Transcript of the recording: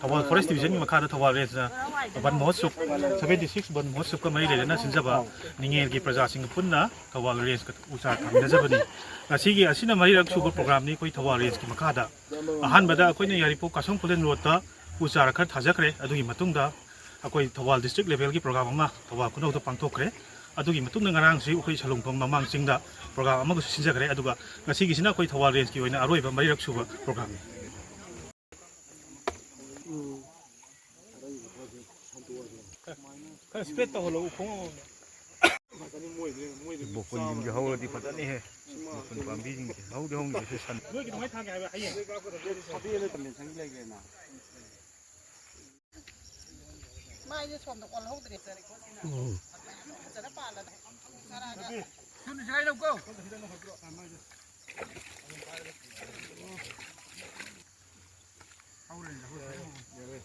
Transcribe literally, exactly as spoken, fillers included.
Thoubal forest ꯗꯤꯕꯤꯖꯟꯒꯤ ꯃꯈꯥꯗ ꯊꯧꯕꯥꯜ ꯔꯦꯟꯖꯅ ꯕꯟ ꯃꯍꯣꯠꯁꯨꯞ, seventy six ꯕꯟ ꯃꯍꯣꯠꯁꯨꯞꯀ ꯃꯔꯤ ꯂꯩꯅꯅ ꯁꯤꯟꯖꯕ ꯅꯤꯡꯉꯦꯜꯒꯤ ꯄ꯭ꯔꯖꯥꯁꯤꯡꯒ ꯄꯨꯟꯅ ꯊꯧꯕꯥꯜ ꯔꯦꯟꯖꯀ ꯎ ꯆꯥꯔ ꯊꯥꯃꯤꯟꯅꯖꯕꯅꯤ꯫ ꯉꯁꯤꯒꯤ ꯑꯁꯤꯅ ꯃꯔꯤꯔꯛ ꯁꯨꯕ ꯄ꯭ꯔꯣꯒ꯭ꯔꯥꯝꯅꯤ ꯑꯩꯈꯣꯏ ꯊꯧꯕꯥꯜ ꯔꯦꯟꯖꯀꯤ ꯃꯈꯥꯗ꯫ ꯑꯍꯥꯟꯕꯗ ꯑꯩꯈꯣꯏꯅ ꯌꯥꯏꯔꯤꯄꯣꯛ ꯀꯥꯁꯣꯡ ꯈꯨꯂꯦꯟ ꯔꯣꯗꯇ ꯎ ꯆꯥꯔ ꯈꯔ ꯊꯥꯖꯈ꯭ꯔꯦ꯫ ꯑꯗꯨꯒꯤ ꯃꯇꯨꯡꯗ ꯑꯩꯈꯣꯏ ꯊꯧꯕꯥꯜ ꯗꯤꯁꯇ꯭ꯔꯤꯛ ꯂꯦꯚꯦꯜꯒꯤ ꯄ꯭ꯔꯣꯒ꯭ꯔꯥꯝ ꯑꯃ ꯊꯧꯕꯥꯜ ꯈꯨꯅꯧꯗ ꯄꯥꯡꯊꯣꯛꯈ꯭ꯔꯦ꯫ ꯑꯗꯨꯒꯤ ꯃꯇꯨꯡꯗ ꯉꯔꯥꯡꯁꯤ ꯑꯩꯈꯣꯏ ꯁꯂꯨꯡꯐꯝ ꯃꯃꯥꯡ ꯆꯤꯡꯗ ꯄ꯭ꯔꯣꯒ꯭ꯔꯥꯝ ꯑꯃꯒꯁꯨ ꯁꯤꯟꯖꯈ꯭ꯔꯦ꯫ ꯑꯗꯨꯒ ꯉꯁꯤꯒꯤꯁꯤꯅ ꯑꯩꯈꯣꯏ ꯊꯧꯕꯥꯜ ꯔꯦꯟꯖꯀꯤ ꯑꯣꯏꯅ ꯑꯔꯣꯏꯕ ꯃꯔꯤꯔꯛ ꯁꯨꯕ ꯄ꯭ꯔꯣꯒ꯭ꯔꯥꯝꯅꯤ꯫ ꯈꯔ ꯁ꯭ꯄ꯭ꯔꯦꯗ ꯇꯧꯍꯜꯂꯛꯎ ꯈꯣꯡꯎꯞ ꯑꯃ꯫ ꯕꯣꯀꯨꯟꯁꯤꯡꯁꯦ ꯍꯧꯔꯗꯤ ꯐꯖꯅꯤꯍꯦ꯫ ꯕꯣꯀꯨꯟ ꯄꯥꯝꯕꯤꯁꯤꯡꯁꯦ ꯍꯧꯗꯤ ꯍꯧꯅꯤꯡꯗꯦ ꯁꯟ꯫ ꯅꯣꯏꯒꯤ ꯑꯗꯨꯃꯥꯏꯅ ꯊꯥꯒꯦ ꯍꯥꯏꯕ ꯍꯌꯦꯡ꯫ ꯃꯥꯏꯁꯦ ꯁꯣꯝꯗ ꯑꯣꯜꯍꯧꯗ꯭ꯔꯦ꯫ ꯐꯖꯅ ꯄꯥꯜꯂꯗꯤ ꯆꯔꯥꯒ꯫ ꯊꯨꯅ ꯁꯤꯒꯥꯏ ꯂꯧꯀꯣ꯫